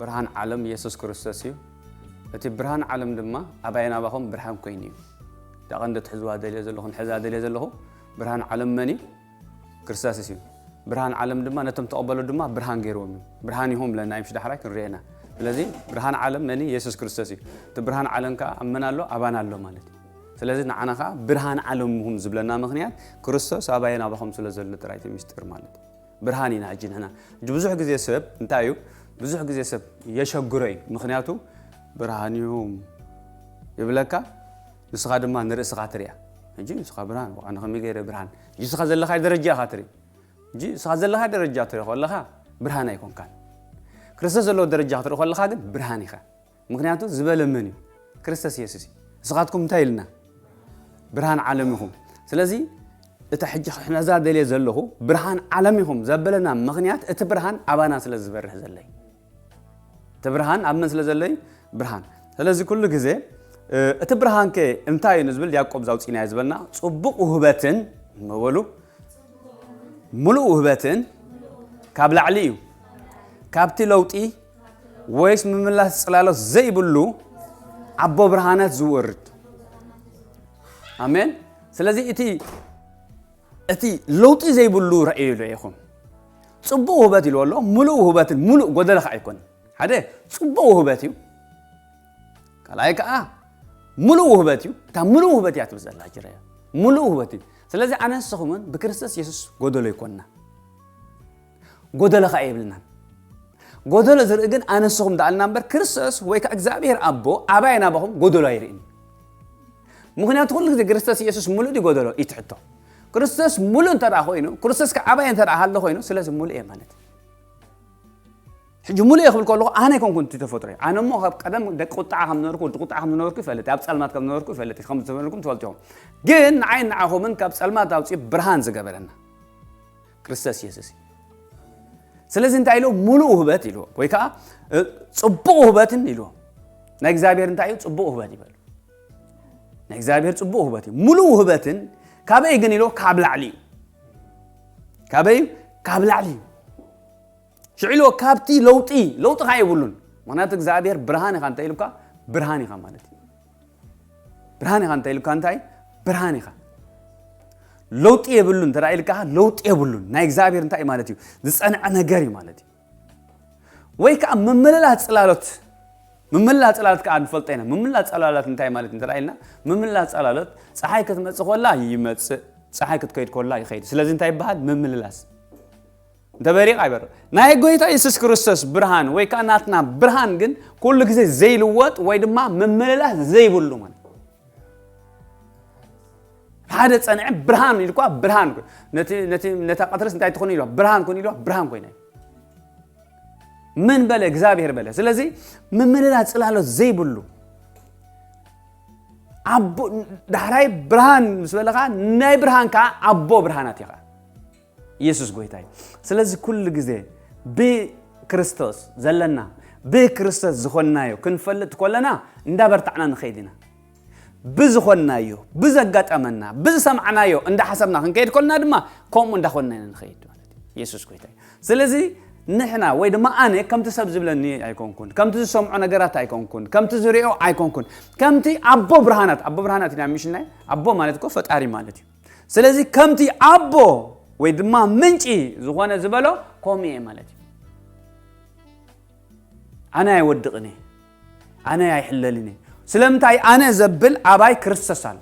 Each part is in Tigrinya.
ብርሃን ዓለም ኢየሱስ ክርስቶስ እዩ። እቲ ብርሃን ዓለም ድማ ኣባይ ናባኹም ብርሃን ኮይኑ እዩ። እታ ቀንዲ ትሕዝዋ ደልየ ዘለኹ፣ ንሕዛ ደልየ ዘለኹ፣ ብርሃን ዓለም መን እዩ? ክርስቶስ እዩ። ብርሃን ዓለም ድማ ነቶም ተቐበሉ ድማ ብርሃን ገይርዎም እዩ። ብርሃን ይኹም ብለና እዩ፣ ምሽ ዳሕራይ ክንሪኤና። ስለዚ ብርሃን ዓለም መን እዩ? ኢየሱስ ክርስቶስ እዩ። እቲ ብርሃን ዓለም ከዓ ኣብ መን ኣሎ? ኣባና ኣሎ ማለት እዩ። ስለዚ ንዓና ከዓ ብርሃን ዓለም ይኹም ዝብለና ምኽንያት ክርስቶስ ኣባይ ናባኹም ስለ ዘሎ ጥራይ እቲ ምስጢር ማለት እዩ። ብርሃን ኢና ሕጂ ንሕና። ሕጂ ብዙሕ ግዜ ሰብ እንታይ እዩ? ብዙሕ ግዜ ሰብ የሸግሮ እዩ። ምኽንያቱ ብርሃን እዩ ይብለካ፣ ንስኻ ድማ ንርእስኻ ትሪኣ። ሕጂ ንስኻ ብርሃን፣ ዋእ፣ ኣነ ከመይ ገይረ ብርሃን? ሕጂ ንስኻ ዘለኻዮ ደረጃ ኢኻ ትርኢ። ሕጂ ንስኻ ዘለኻዮ ደረጃ ትርኢ ከለኻ ብርሃን ኣይኮንካን። ክርስቶስ ዘለዎ ደረጃ ክትርኢ ከለኻ ግን ብርሃን ኢኻ። ምኽንያቱ ዝበለ መን እዩ? ክርስቶስ የሱስ እዩ። ንስኻትኩም እንታይ ኢልና? ብርሃን ዓለም ኢኹም። ስለዚ እታ ሕጂ ክሕነዛ ደልየ ዘለኹ ብርሃን ዓለም ኢኹም ዘበለና ምኽንያት እቲ ብርሃን ኣባና ስለ ዝበርህ ዘሎ እዩ። እቲ ብርሃን ኣብ መን ስለ ዘሎ እዩ? ብርሃን። ስለዚ ኩሉ ግዜ፣ እ፣ እቲ ብርሃን ከ እንታይ እዩ ንዝብል ያዕቆብ ዛውፂናዮ ዝበልና ጽቡቕ ውህበትን፣ መበሉ ምሉእ ውህበትን ካብ ላዕሊ እዩ፣ ካብቲ ለውጢ ወይስ ምምላስ ጽላሎት ዘይብሉ ኣቦ ብርሃናት ዝወርድ። ኣሜን። ስለዚ እቲ፣ እቲ ለውጢ ዘይብሉ ረእዩ ኢኹም። ጽቡቕ ውህበት ኢልዎ ኣሎ፣ ምሉእ ውህበትን ምሉእ ጎደሎ ከዓ ኣይኮነን። ሓደ ጽቡቕ ውህበት እዩ፣ ካልኣይ ከዓ ምሉእ ውህበት እዩ። እታ ምሉእ ውህበት እያ ትብል ዘላ ጅረ፣ ምሉእ ውህበት እዩ። ስለዚ ኣነ ንስኹምን ብክርስቶስ የሱስ ጎደሎ ይኮንና፣ ጎደሎ ከዓ የብልናን። ጎደሎ ዝርኢ ግን ኣነ ንስኹም ደኣልና እምበር ክርስቶስ ወይ ከዓ እግዚኣብሔር ኣቦ ኣባይ ናባኹም ጎደሎ ኣይርእን። ምኽንያቱ ኩሉ ግዜ ክርስቶስ የሱስ ምሉእ ድዩ ጎደሎ እዩ ትሕቶ። ክርስቶስ ምሉእ እንተ ደኣ ኮይኑ፣ ክርስቶስ ከዓ ኣባይ እንተ ደኣ ሃሎ ኮይኑ፣ ስለዚ ምሉእ እየ ማለት እዩ። ሕጂ ምሉእ እየ ክብል ከለኹ ኣነ ኣይኮንኩን እቲ ተፈጥሮይ። ኣነ እሞ ካብ ቀደም ደቂ ቁጥዓ ከም ዝነበርኩ፣ ወዲ ቁጥዓ ከም ዝነበርኩ ይፈልጥ፣ ኣብ ጸልማት ከም ዝነበርኩ ይፈልጥ፣ ከም ዝነበርኩም ትፈልጡ ኢኹም። ግን ንዓይ ንዓኹምን ካብ ጸልማት ኣውፅኡ ብርሃን ዝገበረና ክርስቶስ የሱስ እዩ። ስለዚ እንታይ ኢልዎ? ምሉእ ውህበት ኢልዎ፣ ወይ ከዓ፣ እ፣ ጽቡቕ ውህበትን ኢልዎ። ናይ እግዚኣብሔር እንታይ እዩ? ጽቡቕ ውህበት ይበል። ናይ እግዚኣብሔር ጽቡቕ ውህበት እዩ። ምሉእ ውህበትን ካበይ ግን ኢልዎ? ካብ ላዕሊ እዩ። ካበይ እዩ? ካብ ላዕሊ እዩ። ሽዑ ኢልዎ ካብቲ ለውጢ፣ ለውጢ ከዓ የብሉን። ምኽንያቱ እግዚኣብሔር ብርሃን ኢኻ እንተ ኢሉካ፣ ብርሃን ኢኻ ማለት እዩ። ብርሃን ኢኻ እንተ ኢሉካ እንታይ? ብርሃን ኢኻ። ለውጢ የብሉን እንተ ደኣ ኢልካ፣ ለውጢ የብሉን። ናይ እግዚኣብሔር እንታይ ማለት እዩ? ዝጸንዐ ነገር እዩ ማለት እዩ። ወይ ከዓ ምምልላስ ጽላሎት፣ ምምልላስ ጽላሎት ከዓ ንፈልጦ ኢና። ምምልላስ ጽላሎት እንታይ ማለት እንተ ደኣ ኢልና፣ ምምልላስ ጽላሎት ጸሓይ ክትመጽእ ከላ ይመጽእ፣ ጸሓይ ክትከይድ ከላ ይኸይድ። ስለዚ እንታይ ይበሃል? ምምልላስ። እንተ በሪቕ ኣይበርቕ። ናይ ጎይታ የሱስ ክርስቶስ ብርሃን ወይ ከዓ ናትና ብርሃን ግን ኩሉ ግዜ ዘይልወጥ ወይ ድማ ምምልላስ ዘይብሉ ማለት እዩ። ሓደ ጸንዐ ብርሃን ኢልኳ ብርሃን ኮ-፣ ነቲ፣ ነቲ፣ ነታ ቀትርስ እንታይ ትኾን ኢልዋ? ብርሃን ኮን ኢልዋ፣ ብርሃን ኮይና። መን በለ? እግዚኣብሔር በለ። ስለዚ ምምልላስ ጽላሎት ዘይብሉ ኣቦ፣ ዳሕራይ ብርሃን ምስ በለኻ ናይ ብርሃን ከዓ ኣቦ ብርሃናት ኢኻ። ኢየሱስ ጎይታ እዩ። ስለዚ ኩሉ ግዜ ብክርስቶስ ዘለና፣ ብክርስቶስ ዝኾንናዮ ክንፈልጥ ከለና እንዳበርታዕና ንኸይድ ኢና። ብዝኾንናዮ፣ ብዘጋጠመና፣ ብዝሰማዕናዮ እንዳሓሰብና ክንከይድ ከለና ድማ ከምኡ እንዳኾንና ኢና ንኸይድ ማለት እዩ። ኢየሱስ ጎይታ እዩ። ስለዚ ንሕና ወይ ድማ ኣነ ከምቲ ሰብ ዝብለኒ ኣይኮንኩን፣ ከምቲ ዝሰምዖ ነገራት ኣይኮንኩን፣ ከምቲ ዝሪኦ ኣይኮንኩን፣ ከምቲ ኣቦ ብርሃናት፣ ኣቦ ብርሃናት ኢና ምሽናይ፣ ኣቦ ማለት እኮ ፈጣሪ ማለት እዩ። ስለዚ ከምቲ ኣቦ ወይ ድማ ምንጪ ዝኾነ ዝበሎ ከምኡ እየ ማለት እዩ። ኣነ ኣይወድቕን እየ፣ ኣነ ኣይሕለልን እየ። ስለምንታይ ኣነ ዘብል ኣባይ ክርስቶስ ኣሎ።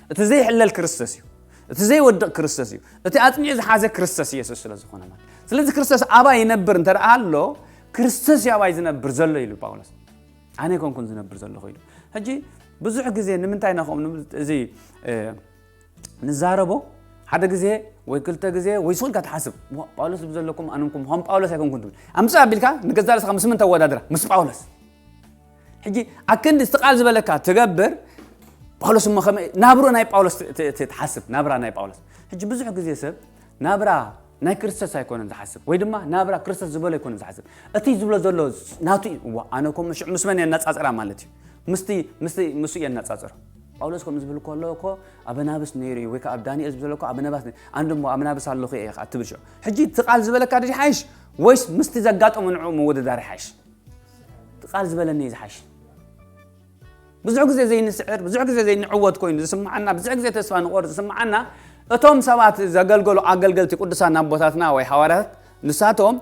እቲ ዘይሕለል ክርስቶስ እዩ። እቲ ዘይወድቕ ክርስቶስ እዩ። እቲ ኣጽኒዑ ዝሓዘ ክርስቶስ ኢየሱስ ስለ ዝኾነ ማለት። ስለዚ ክርስቶስ ኣባይ ይነብር እንተ ደኣ ኣሎ፣ ክርስቶስ እዩ ኣባይ ዝነብር ዘሎ ኢሉ ጳውሎስ። ኣነ ኣይኮንኩን ዝነብር ዘለኹ ኢሉ። ሕጂ ብዙሕ ግዜ ንምንታይ ኢና ከምኡ ንብል? እዚ፣ እ፣ ንዛረቦ ሓደ ግዜ ወይ ክልተ ግዜ ወይ ስቕ ኢልካ ትሓስብ። ዋ፣ ጳውሎስ ዝብል ዘለኩም ኣነ እኮ ከም ጳውሎስ ኣይኮንኩን ትብል። ኣምጽእ ኣቢልካ ንገዛእ ርእስኻ ምስ መን ተወዳድራ? ምስ ጳውሎስ። ሕጂ ኣክንዲ እቲ ቃል ዝበለካ ትገብር፣ ጳውሎስ እሞ ከመይ ናብሮ ናይ ጳውሎስ ት-፣ ት-፣ ት-፣ ትሓስብ፣ ናብራ ናይ ጳውሎስ። ሕጂ ብዙሕ ግዜ ሰብ ናብራ ናይ ክርስቶስ ኣይኮነን ዝሓስብ፣ ወይ ድማ ናብራ ክርስቶስ ዝበሎ ኣይኮነን ዝሓስብ። እቲ ዝብሎ ዘሎ ናቱ እዩ። እዋ፣ ኣነ እኮ ምሽ-፣ ምስ መን የነጻጽራ ማለት እዩ? ምስቲ፣ ምስቲ፣ ምስ የነጻጽሮ። ጳውሎስ ከምኡ ዝብል ከሎ እኮ ኣበናብስ ነይሩ እዩ፣ ወይ ከዓ ኣብ ዳንኤል ዝብል ዘሎ እኮ ኣበናባስ ነይሩ። ኣነ ድማ ኣበናብስ ኣለኹ እየ ከዓ ትብል ሽዑ። ሕጂ እቲ ቃል ዝበለካ ድዩ ሓይሽ ወይስ ምስቲ ዘጋጠሙ ንዕኡ ምውድዳር ይሓይሽ? እቲ ቃል ዝበለኒ እዩ ዝሓይሽ። ብዙሕ ግዜ ዘይንስዕር፣ ብዙሕ ግዜ ዘይንዕወት ኮይኑ ዝስምዓና፣ ብዙሕ ግዜ ተስፋ ንቆርጽ ዝስምዓና፣ እቶም ሰባት ዘገልገሉ ኣገልገልቲ ቅዱሳን ኣቦታትና ወይ ሃዋርያት ንሳቶም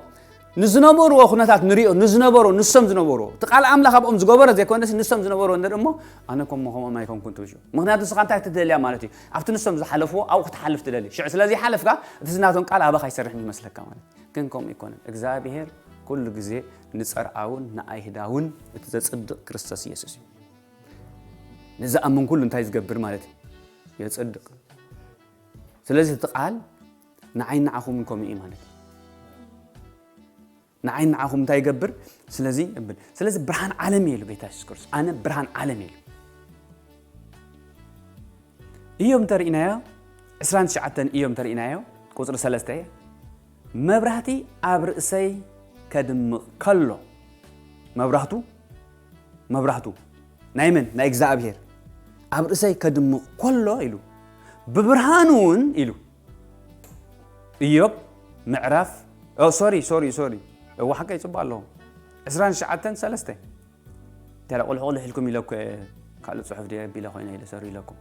ንዝነበርዎ ኩነታት ንሪኦ፣ ንዝነበሩ ንሶም ዝነበርዎ እቲ ቃል ኣምላኽ ኣብኦም ዝገበሮ ዘይኮነስ ንሶም ዝነበርዎ ንርኢ እሞ ኣነ ከም ከምኦም ኣይኮንኩን ትብሹ። ምክንያቱ ንስኻ እንታይ ትደልያ ማለት እዩ? ኣብቲ ንሶም ዝሓለፍዎ ኣብኡ ክትሓልፍ ትደሊ። ሽዑ ስለዚ ሓለፍካ እቲ ዝናቶም ቃል ኣባኻ ይሰርሕ ይመስለካ ማለት እዩ። ግን ከምኡ ኣይኮነን። እግዚኣብሔር ኩሉ ግዜ ንጸርኣውን ንኣይህዳውን እቲ ዘጽድቕ ክርስቶስ ኢየሱስ እዩ። ንዝኣምን ኩሉ እንታይ ዝገብር ማለት እዩ? የጽድቕ። ስለዚ እቲ ቃል ንዓይ ንዓኹምን ከምኡ እዩ ማለት እዩ። ንዓይ ንዓኹም እንታይ ይገብር? ስለዚ እብል። ስለዚ ብርሃን ዓለም እዩ ኢሉ ጌታ የሱስ ክርስቶስ። ኣነ ብርሃን ዓለም እዩ ኢሉ። እዮም ተርእናዮ፣ ዕስራን ትሽዓተን እዮም ተርእናዮ፣ ቁጽሪ ሰለስተ፣ መብራህቲ ኣብ ርእሰይ ከድምቕ ከሎ፣ መብራህቱ፣ መብራህቱ፣ ናይ መን? ናይ እግዚኣብሔር። ኣብ ርእሰይ ከድምቕ ከሎ ኢሉ፣ ብብርሃኑ እውን ኢሉ። እዮብ ምዕራፍ፣ ኦ፣ ሶሪ፣ ሶሪ፣ ሶሪ። እዋ ሓቀይ ጽቡቕ ኣለኹ። ዕስራን ትሽዓተን ሰለስተ። ተላ ቁልሕ ቁልሕ ኢልኩም ኢለኩ፣ ካልእ ጽሑፍ ድየ ቢለ ኮይነ ኢለ ሰሩ ኢለኩም።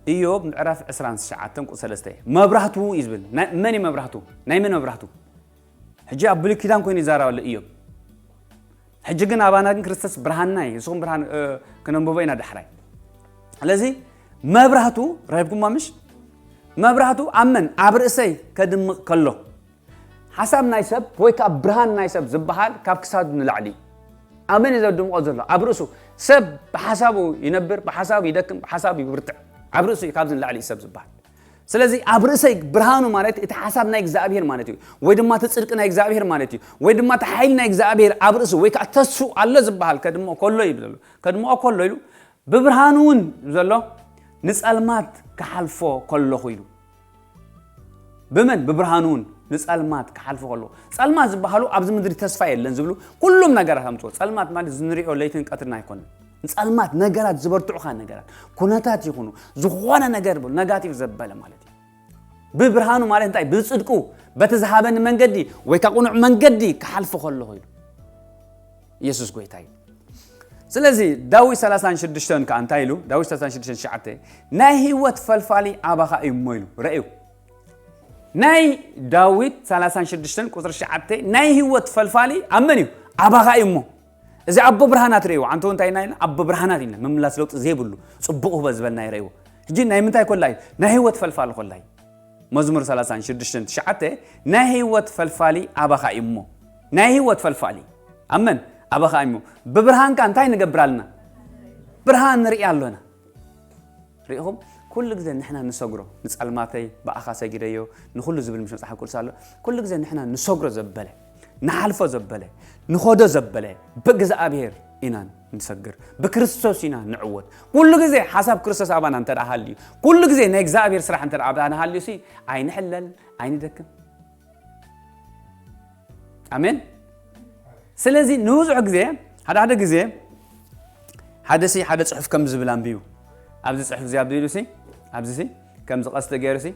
እዮብ ምዕራፍ ዕስራን ትሽዓተን ቁጽሪ ሰለስተ። መብራህቱ እዩ ዝብል። ናይ መን እዩ መብራህቱ? ናይ መን መብራህቱ? ሕጂ ኣብ ብሉይ ኪዳን ኮይኑ ይዛረብ ኣሎ እዮብ። ሕጂ ግን ኣባና ግን ክርስቶስ ብርሃንና እዩ። ንስኹም ብርሃን፣ እ፣ ክነንብቦ ኢና ዳሕራይ። ስለዚ መብራህቱ ረኺብኩማ ምሽ? መብራህቱ ኣብ መን? ኣብ ርእሰይ ከድምቕ ከሎ። ሓሳብ ናይ ሰብ ወይ ከዓ ብርሃን ናይ ሰብ ዝበሃል ካብ ክሳዱ ንላዕሊ እዩ። ኣበን እዩ ዘድምቖ ዘሎ? ኣብ ርእሱ። ሰብ ብሓሳቡ ይነብር፣ ብሓሳቡ ይደክም፣ ብሓሳቡ ይብርትዕ። ኣብ ርእሱ እዩ ካብዚ ንላዕሊ እዩ ሰብ ዝበሃል። ስለዚ ኣብ ርእሰይ ብርሃኑ ማለት እቲ ሓሳብ ናይ እግዚኣብሔር ማለት እዩ፣ ወይ ድማ እቲ ጽድቂ ናይ እግዚኣብሔር ማለት እዩ፣ ወይ ድማ እቲ ሓይሊ ናይ እግዚኣብሔር ኣብ ርእሱ ወይ ከዓ ተሱ ኣሎ ዝበሃል ከድምኦ ከሎ እዩ ዘሎ። ከድምኦ ከሎ ኢሉ ብብርሃኑ እውን ዘሎ ንጸልማት ክሓልፎ ከለኹ ኢሉ። ብመን? ብብርሃኑ እውን ንጸልማት ክሓልፎ ከለኹ። ጸልማት ዝበሃሉ ኣብዚ ምድሪ ተስፋ የለን ዝብሉ ኩሉም ነገራት ኣምጽኦ። ጸልማት ማለት ዝንሪኦ ለይትን ቀትርን ኣይኮነን። ንጸልማት ነገራት ዝበርትዑኻ ነገራት፣ ኩነታት ይኹኑ፣ ዝኾነ ነገር ብሉ፣ ነጋቲቭ ዘበለ ማለት እዩ። ብብርሃኑ ማለት እንታይ? ብጽድቁ፣ በቲ ዝሃበኒ መንገዲ ወይ ከዓ ቅኑዕ መንገዲ ክሓልፎ ከለኹ ኢሉ። ኢየሱስ ጎይታ እዩ። ስለዚ ዳዊት ሰላሳን ሽዱሽተን ከዓ እንታይ ኢሉ? ዳዊት ሰላሳን ሽዱሽተን ትሽዓተ፣ ናይ ህይወት ፈልፋሊ ኣባኻ እዩ እሞ ኢሉ። ረእዩ። ናይ ዳዊት ሰላሳን ሽዱሽተን ቁጽሪ ትሽዓተ፣ ናይ ህይወት ፈልፋሊ ኣብ መን እዩ? ኣባኻ እዩ እሞ። እዚ ኣቦ ብርሃናት ርእይዎ። ኣንተ እንታይ ኢና ኢልና? ኣቦ ብርሃናት ኢልና። ምምላስ ለውጢ ዘይብሉ፣ ጽቡቕ ህበ ዝበልና ይረእይዎ። ሕጂ ናይ ምንታይ ኮላ እዩ? ናይ ህይወት ፈልፋሊ ኮላ እዩ። መዝሙር ሰላሳን ሽዱሽተን ትሽዓተ፣ ናይ ህይወት ፈልፋሊ ኣባኻ እዩ እሞ። ናይ ህይወት ፈልፋሊ። ኣመን፣ ኣባኻ እዩ እሞ። ብብርሃንካ እንታይ ንገብር ኣለና? ብርሃን ንርኢ ኣሎና። ርኢኹም? ኩሉ ግዜ ንሕና ንሰግሮ፣ ንጸልማተይ ብኣኻ ሰጊደዮ፣ ንኹሉ ዝብል ምሽ መጽሓፍ ቅዱስ ኣሎ። ኩሉ ግዜ ንሕና ንሰግሮ ዘበለ፣ ንሓልፎ ዘበለ፣ ንኸዶ ዘበለ፣ ብእግዚኣብሔር ኢና ንሰግር። ብክርስቶስ ኢና ንዕወት። ኩሉ ግዜ ሓሳብ ክርስቶስ ኣባና እንተ ደኣ ሃልዩ፣ ኩሉ ግዜ ናይ እግዚኣብሔር ስራሕ እንተ ደኣ ኣባና ሃልዩ ሲ፣ ኣይንሕለል፣ ኣይንደክም። ኣሜን። ስለዚ ንብዙሕ ግዜ፣ ሓደ ሓደ ግዜ፣ ሓደ ሲ፣ ሓደ ጽሑፍ ከም ዝብል ኣንቢቡ። ኣብዚ ጽሑፍ እዚ ኣብዚ ኢሉ ሲ፣ ኣብዚ ሲ፣ ከምዚ ቀስቲ ገይሩ ሲ፣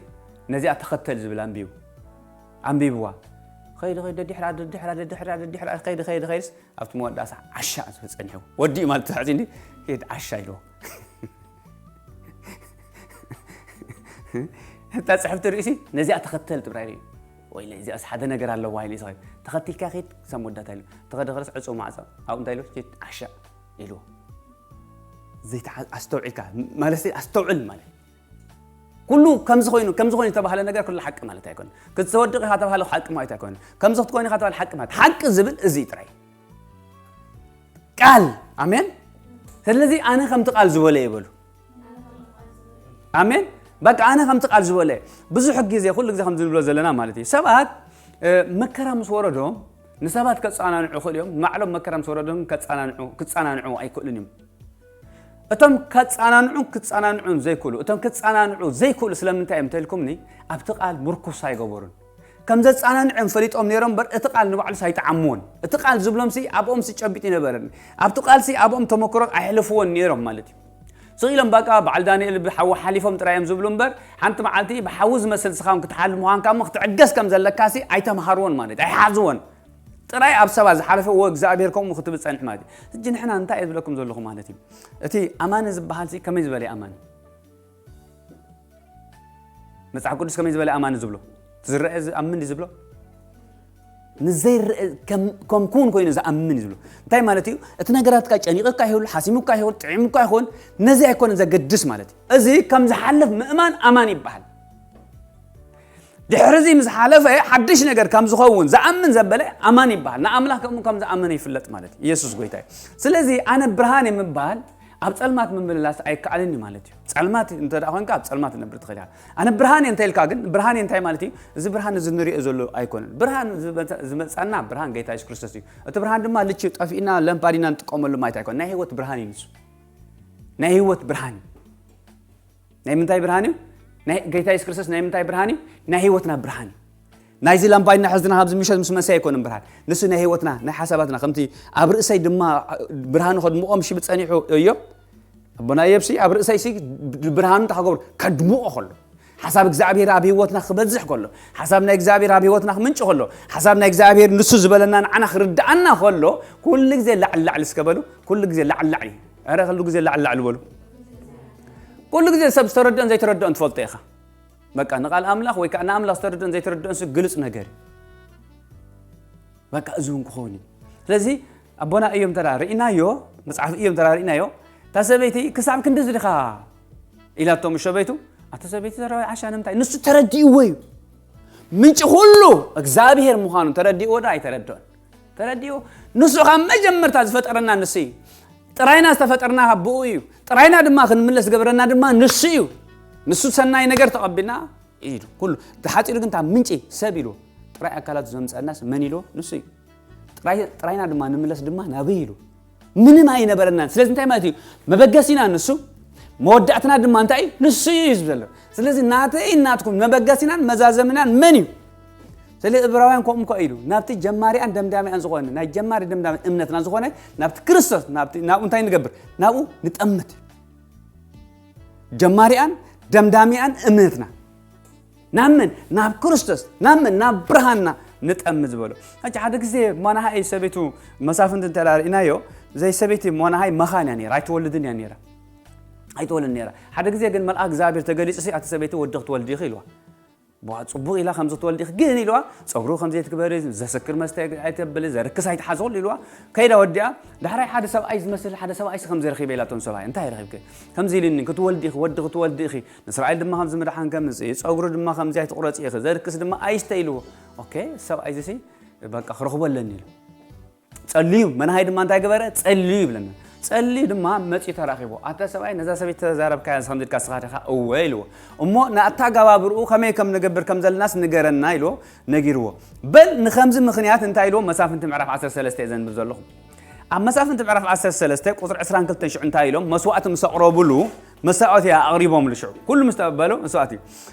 ነዚኣ ተኸተል ዝብል ኣንቢቡ። ኣንቢብዋ። ኸይዲ፣ ኸይዲ፣ ደድሕራ፣ ደድሕራ፣ ደድሕራ፣ ደድሕራ፣ ኸይዲ፣ ኸይዲ፣ ኸይድስ፣ ኣብቲ መወዳእታ ዓሻ እዩ ጸኒሑ። ወዲኡ ማለት ትሕዚ እንዲ፣ ሄድ ዓሻ ኢልዎ። እታ ጽሕፍቲ ርእሲ፣ ነዚኣ ተኸተል ጥራይ ርእዩ። ወይ ነዚኣስ ሓደ ነገር ኣለዋ ኢሉ እዩ ዝኸይድ። ተኸቲልካ ኸይድ፣ ክሳብ መወዳእታ ኢሉ። ተኸደ ኸለስ ዕጹው ማዕጾ። ኣብኡ እንታይ ኢሉ? ሄድ ዓሻ ኢልዎ። ዘይተዓ-፣ ኣስተውዒልካ፣ ማለት ኣስተውዕል ማለት። ኩሉ ከምዚ ኮይኑ፣ ከምዚ ኮይኑ ዝተባህለ ነገር ኩሉ ሓቂ ማለት ኣይኮነን። ክትወድቕ ኢኻ ተባህለ ሓቂ ማለት ኣይኮነን። ከምዚ ክትኮይን ኢኻ ተባህለ ሓቂ ማለት፣ ሓቂ ዝብል እዚ ጥራይ። ቃል፣ ኣሜን። ስለዚ ኣነ ከምቲ ቃል ዝበለ ይበሉ። ኣሜን። በቃ ኣነ ከምቲ ቃል ዝበለ። ብዙሕ ግዜ፣ ኩሉ ግዜ ከምዚ ንብሎ ዘለና ማለት እዩ። ሰባት፣ እ፣ መከራ ምስ ወረዶም፣ ንሰባት ከጸናንዑ ይኽእሉ እዮም። ንባዕሎም መከራ ምስ ወረዶም ከጸናንዑ፣ ክጸናንዑ ኣይክእሉን እዮም። እቶም ከጸናንዑን ክጸናንዑን ዘይክእሉ፣ እቶም ክጸናንዑ ዘይክእሉ ስለምንታይ እዮም እንተልኩምኒ፣ ኣብቲ ቃል ምርኩስ ኣይገበሩን። ከም ዘጸናንዑ እዮም ፈሊጦም ነይሮም እምበር፣ እቲ ቃል ንባዕሉስ ኣይጠዓምዎን። እቲ ቃል ዝብሎምሲ ኣብኦምሲ ጨቢጡ ይነበረን። ኣብቲ ቃልሲ ኣብኦም ተመክሮ ኣየሕልፍዎን ነይሮም ማለት እዩ። ስቕ ኢሎም በቃ በዓል ዳንኤል ብሓዊ ሓሊፎም ጥራይ እዮም ዝብሉ እምበር፣ ሓንቲ መዓልቲ ብሓዊ ዝመስል ንስኻ እውን ክትሓልፍ ምዃንካ እሞ ክትዕገስ ከም ዘለካሲ ኣይተምሃርዎን ማለት እዩ። ኣይሓዝዎን። ጥራይ ኣብ ሰባት ዝሓለፈ፣ "እወ እግዚኣብሔር ከምኡ" ክትብል ጸንሕ ማለት እዩ። ሕጂ ንሕና እንታይ እየ ዝብለኩም ዘለኹ ማለት እዩ። እቲ ኣማኒ ዝበሃልሲ ከመይ ዝበለ ኣማኒ? መጽሓፍ ቅዱስ ከመይ ዝበለ ኣማኒ ዝብሎ? ዝረአ ዝኣምን ድዩ ዝብሎ? ንዘይረአ ከም ከም ክውን ኮይኑ ዝኣምን እዩ ዝብሎ። እንታይ ማለት እዩ? እቲ ነገራትካ ጨኒቕካ ይሁን፣ ሓሲሙካ ይሁን፣ ጥዒሙካ ይኹን፣ ነዚ ኣይኮነን ዘገድስ ማለት እዩ። እዚ ከም ዝሓልፍ ምእማን ኣማን ይበሃል። ድሕሪ እዚ ምስ ሓለፈ ሓድሽ ነገር ከም ዝኸውን ዝኣምን ዘበለ ኣማን ይበሃል። ንኣምላኽ ከምኡ ከም ዝኣመነ ይፍለጥ ማለት እዩ። ኢየሱስ ጎይታ እዩ። ስለዚ ኣነ ብርሃን እየ ምባል ኣብ ጸልማት ምምልላስ ኣይከኣልን እዩ ማለት እዩ። ጸልማት እንተ ደኣ ኮይንካ ኣብ ጸልማት ትነብር ትኽእል ኢኻ። ኣነ ብርሃን እየ እንተ ኢልካ ግን ብርሃን እየ እንታይ ማለት እዩ? እዚ ብርሃን እዚ ንሪኦ ዘሎ ኣይኮነን። ብርሃን ዝመጸ- ዝመጻና ብርሃን ጌታ የሱስ ክርስቶስ እዩ። እቲ ብርሃን ድማ ልቺ ጠፊእና ለምፓዲና ንጥቀመሉ ማለት ኣይኮነን። ናይ ህይወት ብርሃን እዩ ንሱ። ናይ ህይወት ብርሃን እዩ። ናይ ምንታይ ብርሃን እዩ? ናይ ጌታ የሱስ ክርስቶስ ናይ ምንታይ ብርሃን እዩ? ናይ ህይወትና ብርሃን እዩ። ናይዚ ላምባይና ሕዝና ኣብዚ ምሸት ምስ መሰ ኣይኮነን ብርሃን። ንሱ ናይ ህይወትና፣ ናይ ሓሳባትና፣ ከምቲ ኣብ ርእሰይ ድማ ብርሃኑ ከድምቖ ምሽ ብጸኒሑ እዮ። ኣቦና እዮብሲ ኣብ ርእሰይሲ ብርሃኑ እንታይ ክገብር? ከድምቖ ከሎ። ሓሳብ እግዚኣብሔር ኣብ ህይወትና ክበዝሕ ከሎ፣ ሓሳብ ናይ እግዚኣብሔር ኣብ ህይወትና ክምንጭ ከሎ፣ ሓሳብ ናይ እግዚኣብሔር ንሱ ዝበለና ንዓና ክርድኣና ከሎ፣ ኩሉ ግዜ ላዕሊ ላዕሊ እስከ በሉ፣ ኩሉ ግዜ ላዕሊ ላዕሊ። ኧረ ኩሉ ግዜ ላዕሊ ላዕሊ በሉ። ኩሉ ግዜ ሰብ ዝተረድኦን ዘይተረድኦን ትፈልጦ ኢኻ። በቃ ንቃል ኣምላኽ ወይ ከዓ ንኣምላኽ ዝተረድኦን ዘይተረድኦን ሲ ግልጽ ነገር እዩ። በቃ እዚ እውን ክኸውን እዩ። ስለዚ ኣቦና እዮም ተራ ርኢናዮ፣ መጽሓፍ እዮም ተራ ርኢናዮ። እታ ሰበይቲ ክሳብ ክንድዚ ዲኻ ኢላቶ ምሽ ሰበይቱ፣ ኣቲ ሰበይቲ ዘረባይ ዓሻ ንምንታይ? ንሱ ተረዲእዎ እዩ። ምንጪ ኩሉ እግዚኣብሔር ምዃኑ ተረዲእዎ ዶ ኣይተረድኦን? ተረዲእዎ። ንሱ ካብ መጀመርታ ዝፈጠረና ንሱ እዩ። ጥራይና ዝተፈጠርና ብኡ እዩ። ጥራይና ድማ ክንምለስ ዝገበረና ድማ ንሱ እዩ። ንሱ ሰናይ ነገር ተቐቢልና ኢሉ ኩሉ ተሓፂሩ ግን እታ ምንጪ ሰብ ኢሉ ጥራይ ኣካላት ዘምፀአናስ መን ኢሉ ንሱ እዩ። ጥራይ- ጥራይና ድማ ንምለስ ድማ ናበይ ኢሉ ምንም ኣይነበረናን። ስለዚ እንታይ ማለት እዩ? መበገሲና ንሱ፣ መወዳእትና ድማ እንታይ እዩ? ንሱ እዩ እዩ ዘሎ። ስለዚ ናተይ ናትኩም መበገሲናን መዛዘምናን መን እዩ? ስለ እብራውያን ከምኡ እኮ ኢሉ ናብቲ ጀማሪኣን ደምዳሚኣን ዝኾነ ናይ ጀማሪ ደምዳሚ እምነትና ዝኾነ ናብቲ ክርስቶስ ናብቲ ናብኡ እንታይ ንገብር? ናብኡ ንጠምት። ጀማሪኣን ደምዳሚኣን እምነትና ናብ መን? ናብ ክርስቶስ። ናብ መን? ናብ ብርሃንና ንጠምት ዝበሎ። ሕጂ ሓደ ግዜ ሞናሃይ ሰበይቱ መሳፍንቲ እንተ ርኢናዮ፣ ዘይ ሰበይቲ ሞናሃይ መኻን እያ ነይራ፣ ኣይትወልድን እያ ነይራ። ኣይትወልድን ነይራ። ሓደ ግዜ ግን መልኣክ እግዚኣብሔር ተገሊጹ ሲ ኣቲ ሰበይቲ ወዲ ክትወልዲ ኢኺ ኢልዋ። ቧ ጽቡቕ ኢላ ከምዚ ክትወልዲ ኢኺ ግን ኢልዋ፣ ጸጉሩ ከምዚ ኣይትግበሪ፣ ዘሰክር መስተ ኣይተብሊ፣ ዘርክስ ኣይትሓዝሉ ኢልዋ። ከይዳ ወዲኣ፣ ዳሕራይ ሓደ ሰብኣይ ዝመስል ሓደ ሰብኣይ ሲ ከምዚ ረኺበ ኢላቶም ሰብኣይ፣ እንታይ ረኺብከ? ከምዚ ኢሉኒ፣ ክትወልዲ ኢኺ፣ ወዲ ክትወልዲ ኢኺ፣ ንእስራኤል ድማ ከምዚ ምድሓን ከምጽእ፣ ጸጉሩ ድማ ከምዚ ኣይትቑረጺ ኢኺ፣ ዘርክስ ድማ ኣይስተ ኢልዎ። ኦኬ፣ ሰብኣይ እዚ ሲ በቃ ክረኽቦ ኣለኒ ኢሉ። ጸልዩ፣ መናሃይ ድማ እንታይ ገበረ? ጸልዩ ይብለና። ጸልዩ ድማ መጺኡ ተራኺቦ። ኣታ ሰብኣይ ነዛ ሰበይቲ ተዛረብካያ ከምዚ ኢልካ ንስኻ ዲኻ? እወ ኢልዎ። እሞ ንኣተጋባብርኡ ከመይ ከም ንገብር ከም ዘለናስ ንገረና ኢልዎ፣ ነጊርዎ። በል ንኸምዚ ምኽንያት እንታይ ኢልዎ? መሳፍንቲ ምዕራፍ ዓሰርተ ሰለስተ እየ ዘንብብ ዘለኹ። ኣብ መሳፍንቲ ምዕራፍ ዓሰርተ ሰለስተ ቁጽሪ ዕስራን ክልተን ሽዑ እንታይ ኢሎም? መስዋእቲ ምስ ኣቕረቡሉ፣ መስዋእቲ ኣቕሪቦምሉ ሽዑ። ኩሉ ምስ ተቐበሉ መስዋእቲ።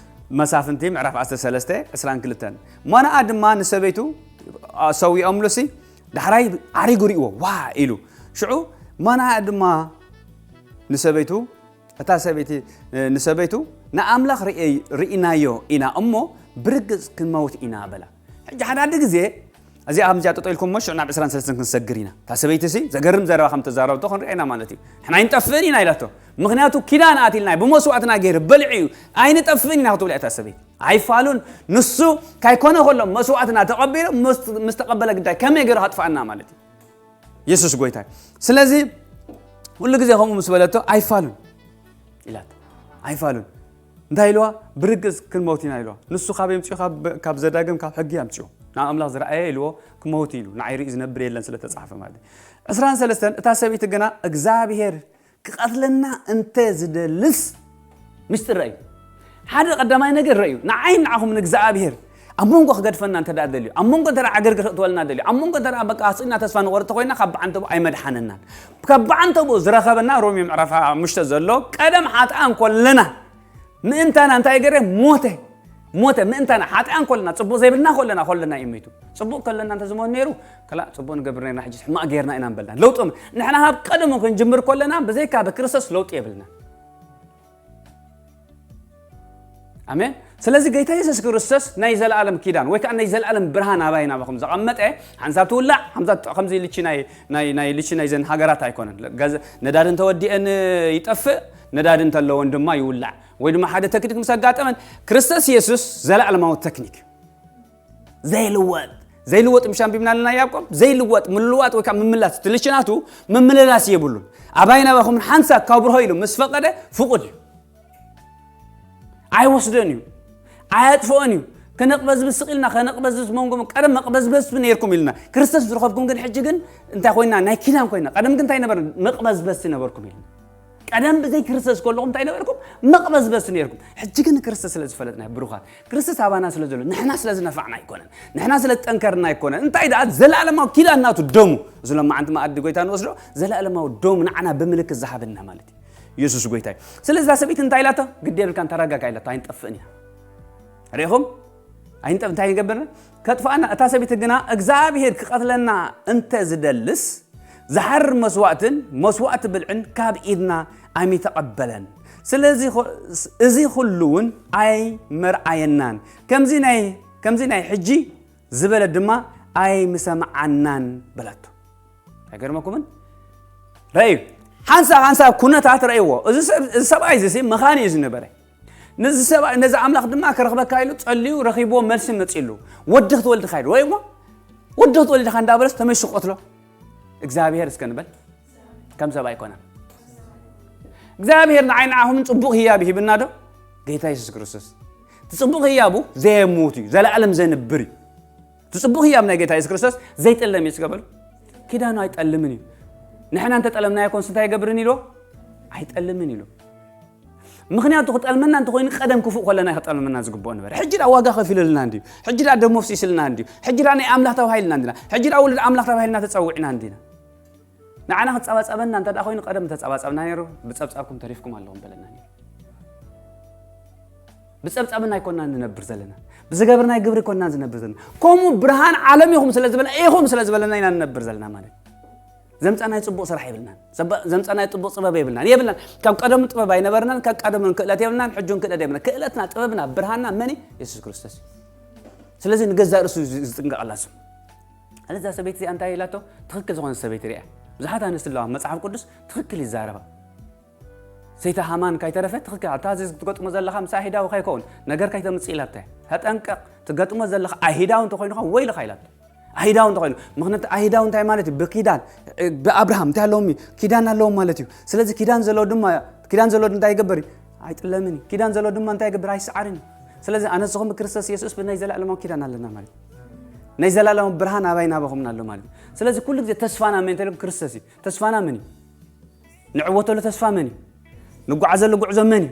መሳፍንቲ ምዕራፍ ዓሰርተ ሰለስተ ዕስራን ክልተን። ማናኣ ድማ ንሰበይቱ፣ ኣ፣ ሰዊኦምሉ ሲ፣ ዳሕራይ ዓሪጉ ርእይዎ፣ ዋ ኢሉ። ሽዑ ማናኣ ድማ ንሰበይቱ፣ እታ ሰበይቲ፣ እ፣ ንሰበይቱ፣ "ንኣምላኽ ርእየ-፣ ርኢናዮ ኢና እሞ ብርግጽ ክንመውት ኢና" በላ። ሕጂ ሓደ ሓደ ግዜ እዚኣ ከምዚኣ ጠጠው ኢልኩም እሞ ሽዑ ናብ ዕስራን ሰለስተን ክንሰግር ኢና። እታ ሰበይቲ ሲ ዘገርም ዘረባ ከም ተዛረብቶ ክንርኢ ኢና ማለት እዩ። "ንሕና ኣይንጠፍእን ኢና" ኢላቶ። ምኽንያቱ ኪዳን ኣትልና እዩ፣ ብመስዋእትና ገይሩ በሊዑ እዩ። "ኣይንጠፍእን ኢና" ክትብል እያ እታ ሰበይቲ። ኣይፋሉን። ንሱ ካይኮነ ከሎ መስዋእትና ተቐቢሉ ምስ-፣ ምስ ተቐበለ ግዳይ ከመይ ገይሩ ከጥፍኣና ማለት እዩ? የሱስ ጎይታ እዩ። ስለዚ ኩሉ ግዜ ከምኡ ምስ በለቶ ኣይፋሉን ኢላቶ። ኣይፋሉን። እንታይ ኢልዋ? "ብርግጽ ክንመውት ኢና" ኢልዋ። "ንሱ ካበይ ኣምጺኡ? ካብ፣ ካብ ዘዳግም ካብ ሕጊ ኣምጺኡ። ንኣምላኽ ዝረኣየ" ኢልዎ፣ "ክመውት" ኢሉ። ንዓይ ርእዩ ዝነብር የለን ስለ ተጻሕፈ ማለት እዩ። ዕስራን ሰለስተን እታ ሰበይቲ ግና እግዚኣብሔር ክቐትለና እንተ ዝደልስ፣ ምስጢር ረእዩ። ሓደ ቀዳማይ ነገር ረእዩ። ንዓይ ንዓኹም ንእግዚኣብሔር ኣብ መንጎ ክገድፈና እንተ ደኣ ደልዩ፣ ኣብ መንጎ እንተ ደኣ ዕግርግር ክእትወልና ደልዩ፣ ኣብ መንጎ እንተ ደኣ በቃ ኣስኢና ተስፋ ንቖርጥ ኮይና፣ ካብ ብዓንተቡ ኣይመድሓነናን። ካብ ብዓንተቡ ዝረኸበና ሮሜ ምዕራፍ ሓሙሽተ ዘሎ፣ ቀደም ሓጥኣን ኮለና፣ ምእንታና እንታይ ገረ? ሞተ። ሞተ። ምእንታና ሓጥኣን ኮለና፣ ጽቡቕ ዘይብልና ኮለና፣ ኮለና እዩ ሞይቱ። ጽቡቕ ከለና እንተ ዝሞት ነይሩ፣ ከላ ጽቡቕ ንገብር ነርና፣ ሕጂ ሕማቕ ጌርና ኢና ምበልና። ለውጢ ም-፣ ንሕና ካብ ቀደሙ ክንጅምር ኮለና፣ ብዘይካ ብክርስቶስ ለውጢ የብልና። ኣሜን። ስለዚ ጌታ የሱስ ክርስቶስ ናይ ዘለኣለም ኪዳን ወይ ከዓ ናይ ዘለኣለም ብርሃን ኣባይ ናባኹም ዘቐመጠ ሓንሳብ ትውላዕ ሓንሳብ ትጥፋእ፣ ከምዚ ልቺ ናይ ናይ ናይ ልቺ ናይ ዘን ሃገራት ኣይኮነን። ገዘ- ነዳዲ እንተወዲአን ይጠፍእ፣ ነዳዲ እንተለወን ድማ ይውላዕ። ወይ ድማ ሓደ ተክኒክ ምስ ኣጋጠመን፣ ክርስቶስ የሱስ ዘለኣለማዊ ተክኒክ ዘይልወጥ ዘይልወጥ ምሽ ኣንቢብና ኣለና ያዕቆብ። ዘይልወጥ ምልዋጥ ወይ ከዓ ምምላስ ትልሽናቱ ምምልላስ የብሉን። ኣባይ ናባኹም ሓንሳብ ካብርሆ ኢሉ ምስ ፈቀደ ፍቁድ እዩ። ኣይወስደን እዩ፣ ኣየጥፍኦን እዩ። ከነቕበዝብዝ ስቕ ኢልና ከነቕበዝብዝ መንጎም ቀደም መቕበዝበዝቲ ነይርኩም ኢልና ክርስቶስ ዝረኸብኩም ግን ሕጂ ግን እንታይ ኮይና? ናይ ኪዳን ኮይና። ቀደም ግን እንታይ ነበርና? መቕበዝበዝቲ ነበርኩም ኢልና። ቀደም ብዘይ ክርስቶስ ከለኹም እንታይ ነበርኩም? መቕበዝበዝቲ ነይርኩም። ሕጂ ግን ክርስቶስ ስለ ዝፈለጥና ብሩኻት፣ ክርስቶስ ኣባና ስለ ዘሎ፣ ንሕና ስለ ዝነፋዕና ኣይኮነን፣ ንሕና ስለ ዝጠንከርና ኣይኮነን። እንታይ ደኣ? ዘለኣለማዊ ኪዳን ናቱ ደሙ። እዚ ሎማዓንቲ መኣዲ ጎይታ ንወስዶ ዘለኣለማዊ ደሙ ንዓና ብምልክት ዝሃበና ማለት እዩ። ኢየሱስ ጎይታ እዩ። ስለዚ እዛ ሰበይቲ እንታይ ኢላቶ? ግዲ የብልካን፣ ተረጋጋ ኢላቶ። ኣይንጠፍእን ኢና። ርኢኹም? ኣይንጠፍ እንታይ ይገብርና? ከጥፍኣና። እታ ሰበይቲ ግና እግዚኣብሔር ክቐትለና እንተ ዝደልስ ዝሓርር መስዋእትን መስዋእቲ ብልዕን ካብ ኢድና ኣይምተቐበለን። ስለዚ ኹ- እዚ ኩሉ እውን ኣይመርኣየናን። ከምዚ ናይ ከምዚ ናይ ሕጂ ዝበለ ድማ ኣይምሰምዓናን በላቶ። ኣይገርመኩምን? ረእዩ። ሓንሳብ ሓንሳብ ኩነታት ረእይዎ። እዚ ሰብ- እዚ ሰብኣይ እዚ መኻኒ እዩ ዝነበረ። ነዚ ሰብኣይ ነዚ ኣምላኽ ድማ ክረኽበካ ኢሉ ጸልዩ ረኺብዎ፣ መልሲ መጺሉ። ወዲ ክትወልድ ካ ኢሉ ወይ እሞ ወዲ ክትወልድ ካ እንዳበለስ ተመይሱ ክቐትሎ። እግዚኣብሔር እስከ ንበል። ከም ሰብ ኣይኮነን። እግዚኣብሔር ንዓይ ንዓኹምን ጽቡቕ ህያብ ይሂብና ዶ? ጌታ የሱስ ክርስቶስ። እቲ ጽቡቕ ህያቡ ዘየምውት እዩ፣ ዘለኣለም ዘንብር እዩ። እቲ ጽቡቕ ህያብ ናይ ጌታ የሱስ ክርስቶስ ዘይጠለም እዩ። እስከ በሉ። ኪዳኑ ኣይጠልምን እዩ። ንሕና እንተጠለምናዮ ኮንስ እንታይ ይገብርን ኢሉ? ኣይጠልምን ኢሉ። ምኽንያቱ ክጠልመና እንተኾይኑ ቀደም ክፉእ ከለና እዩ ክጠልመና ዝግብኦ ነበረ። ሕጂ ዳ ዋጋ ከፊሉልና እንድዩ። ሕጂ ዳ ደም ኣፍሲስልና እንድዩ። ሕጂ ዳ ናይ ኣምላኽ ተባሂልና እንዲና። ሕጂ ዳ ወለድ ኣምላኽ ተባሂልና ተጸዊዕና እንዲና። ንዓና ክጸባጸበና እንተ ደኣ ኮይኑ ቀደም ተጸባጸብና ነይሩ፣ ብጸብጻብኩም ተሪፍኩም ኣለኹም በለና ነይሩ። ብጸብጻብና ኣይኮናን ንነብር ዘለና፣ ብዝገብርናይ ግብሪ ኣይኮናን ዝነብር ዘለና። ከምኡ ብርሃን ዓለም ኢኹም ስለ ዝበለ ኢኹም ስለ ዝበለና ኢና ንነብር ዘለና ማለት እዩ። ዘምጻናይ ጽቡቕ ስራሕ የብልናን። ዘባ- ዘምጻናይ ጽቡቕ ጥበብ የብልናን። የብልናን። ካብ ቀደም ጥበብ ኣይነበርናን፣ ካብ ቀደም ክእለት የብልናን፣ ሕጂ እውን ክእለት የብልናን። ክእለትና፣ ጥበብና፣ ብርሃንና መን እዩ? የሱስ ክርስቶስ እዩ። ስለዚ ንገዛእ ርእሱ ዝ- ዝጥንቀቐላ እሱ። ስለዚ እዛ ሰበይቲ እዚኣ እንታይ ኢላቶ? ትኽክል ዝኾነ ሰበይቲ ሪኣ። ብዙሓት ኣንስቲ ኣለዋ፣ መጽሓፍ ቅዱስ ትኽክል ይዛረባ። ሰይቲ ሃማን ካይተረፈ ትኽክል፣ ኣታ እዚ ትገጥሞ ዘለኻ ምስ ኣይሁዳዊ ከይከውን ነገር ካይተምጽእ ኢላታ። ተጠንቀቕ፣ ትገጥሞ ዘለኻ ኣይሁዳዊ እንተኾይኑኻ ወይልኻ ኢላቶ። ኣይሁዳዊ እንተኾይኑ፣ ምኽንያቱ ኣይሁዳዊ እንታይ ማለት እዩ? ብኪዳን፣ እ፣ ብኣብርሃም እንታይ ኣለዎም እዩ? ኪዳን ኣለዎም ማለት እዩ። ስለዚ ኪዳን ዘለዎ ድማ፣ ኪዳን ዘለዎ እንታይ ይገብር እዩ? ኣይጥለምን እዩ። ኪዳን ዘለዎ ድማ እንታይ ይገብር? ኣይሰዓርን እዩ። ስለዚ ኣነ ንስኹም ብክርስቶስ የሱስ ብናይ ዘለኣለማዊ ኪዳን ኣለና ማለት እዩ። ናይ ዘለኣለማዊ ብርሃን ኣባይ ናባኹምን ኣሎ ማለት እዩ። ስለዚ ኩሉ ግዜ ተስፋና መን እንተኢልኩም ክርስቶስ እዩ። ተስፋና መን እዩ? ንዕወተሉ ተስፋ መን እዩ? ንጓዓዘሉ ጉዕዞ መን እዩ?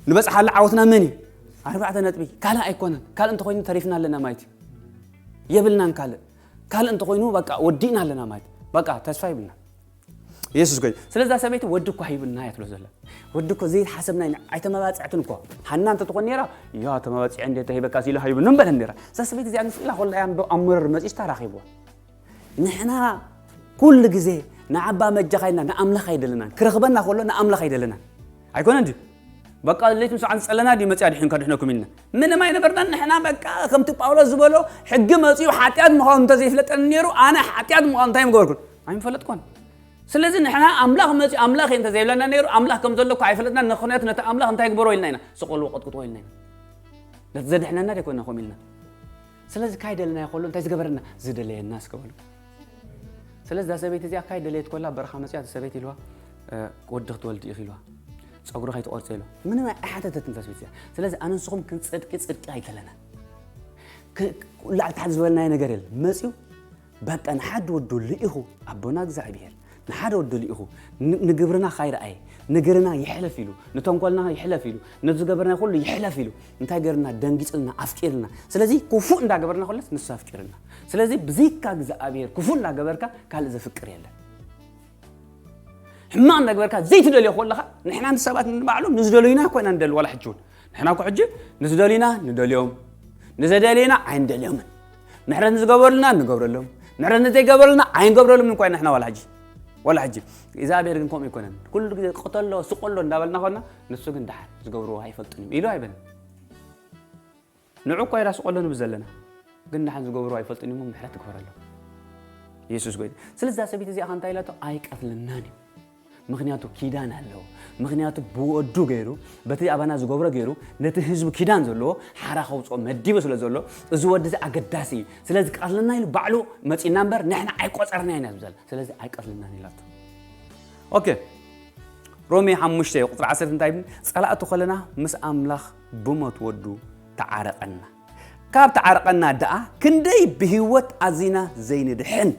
ንበጽሓሉ ዓወትና መን እዩ? ኣርባዕተ ነጥቢ። ካልእ ኣይኮነን። ካልእ እንተኾይኑ ተሪፍና ኣለና ማለት እዩ። የብልናን ካልእ። ካልእ እንተኾይኑ በቃ ወዲእና ኣለና ማለት እዩ። በቃ ተስፋ ይብልና። የሱስ ጎይ። ስለዛ ሰበይቲ ወዲ እኳ ሂብና እያ ትብሎ ዘላ። ወዲ እኮ ዘይሓሰብና ኢና። ኣይተመባጽዕትን እኮ። ሃና እንተትኾን ነይራ፣ ያ ተመባጽዐ እንዴ ተሂበካ ሲሉ ሃይብኒ እምበለን ነይራ። እዛ ሰበይቲ እዚኣ ንስኢላ ኮላ እያ እምበር ኣብ መረር መጺስ ተራኺብዋ። ንሕና ኩሉ ግዜ ንዓባ መጃኻ ኢልና ንኣምላኽ ኣይደለናን። ክረኽበና ከሎ ንኣምላኽ ኣይደለናን። ኣይኮነን ድዩ? በቃ ለይትን ሰዓን ዝጸለና ድዩ መጽያ ድሒን ከድሕነኩም ኢልና? ምንም ኣይነበርናን ንሕና። በቃ ከምቲ ጳውሎስ ዝበሎ ሕጊ መጽዩ ሓጢኣት ምዃኑ እንተዘይፍለጠኒ ነይሩ ኣነ ሓጢኣት ምዃኑ እንታይ ምገበርኩን? ኣይምፈለጥኩን። ስለዚ ንሕና ኣምላኽ መጽዩ ኣምላኽ እየ እንተዘይብለና ነይሩ ኣምላኽ ከም ዘሎ እኳ ኣይፈለጥና። ንኽንያቱ ነቲ ኣምላኽ እንታይ ግበሮ ኢልና ኢና? ስቐልዎ ቀጥቅጥዎ ኢልና ኢና። ነቲ ዘድሕነና ደይኮንና ከምኡ ኢልና። ስለዚ ካይ ደለናዮ ከሎ እንታይ ዝገበረና? ዝደለየና እስከ በሉ። ስለዚ እዛ ሰበይቲ እዚኣ ካይ ደለየት ኮላ በረኻ መጽያ እቲ ሰበይቲ ኢልዋ፣ "እ፣ ወዲ ክትወልዲ ኢኺ?" ኢልዋ። "ጸጉሪ ከይትቆርጺ?" ኢልዋ። ምንም ኣይሓተተትን እዛ ሰበይቲ እዚኣ። ስለዚ ኣነ ንስኹም ክንጽድቂ ጽድቂ ኣይተለና። ክ-፣ ላዕሊ ታሕቲ ዝበልናዮ ነገር የለን። መጽዩ በቃ ንሓደ ወዱ ልኢኹ ኣቦና እግዚኣብሔር ንሓደ ወዱ ልኢኹ ን-፣ ንግብርና ካይረኣየ፣ ንግርና ይሕለፍ ኢሉ፣ ንተንኮልና ይሕለፍ ኢሉ፣ ነዚ ዝገበርና ኩሉ ይሕለፍ ኢሉ፣ እንታይ ገርና? ደንጊጽልና፣ ኣፍቂርና። ስለዚ ክፉእ እንዳገበርና ከለስ ንሱ ኣፍቂርና። ስለዚ ብዘይካ እግዚኣብሔር ክፉእ እንዳገበርካ ካልእ ዘፍቅር የለን። ሕማቕ እንዳገበርካ ዘይትደልዮ ከለኻ፣ ንሕና ንሰባት ንባዕሉ ንዝደልዩና እኮ ኢና ንደሊ፣ ዋላ ሕጂ እውን። ንሕና እኮ ሕጂ ንዝደልዩና ንደልዮም፣ ንዘደልዩና ኣይንደልዮምን። ምሕረት ንዝገበሩልና ንገብረሎም፣ ምሕረት ንዘይገበሩልና ኣይንገብረሎምን እኮ ኢና ንሕና ዋላ ሕጂ። ዋላ ሕጂ። እግዚኣብሔር ግን ከምኡ ኣይኮነን። ኩሉ ግዜ ቅተሎ፣ ስቐሎ እንዳበልና ኮና፣ ንሱ ግን ደሓን ዝገብርዎ ኣይፈልጡን እዮም ኢሉ ኣይበለን። ንዑ እኳ ይራስቆ ኣሎ ንብል ዘለና፣ ግን ደሓን ዝገብሩ ኣይፈልጡን እሞ ምሕረት ትግበረሎም። የሱስ ጎይታ። ስለዚ እዛ ሰበይቲ እዚኣ እንታይ ኢላቶ? ኣይቀትልናን እዩ። ምኽንያቱ ኪዳን ኣለዎ። ምኽንያቱ ብወዱ ገይሩ፣ በቲ ኣባና ዝገብሮ ገይሩ፣ ነቲ ህዝቡ ኪዳን ዘለዎ ሓራ ከውፅኦ መዲቡ ስለ ዘሎ፣ እዚ ወዲ እዚ ኣገዳሲ እዩ። ስለዚ ቀትልና ኢሉ ባዕሉ መፂና እምበር ንሕና ኣይቆፀርና ኢና ዝብል። ስለዚ ኣይቀትልናን ኢላቶ። ኦኬ። ሮሜ ሓሙሽተ ቁፅሪ ዓሰርተ እንታይ ይብል? ጸላእቲ ኮለና ምስ ኣምላኽ ብሞት ወዱ ተዓረቐና። ካብ ተዓረቐና ደኣ ክንደይ ብህይወት ኣዚና ዘይንድሕን።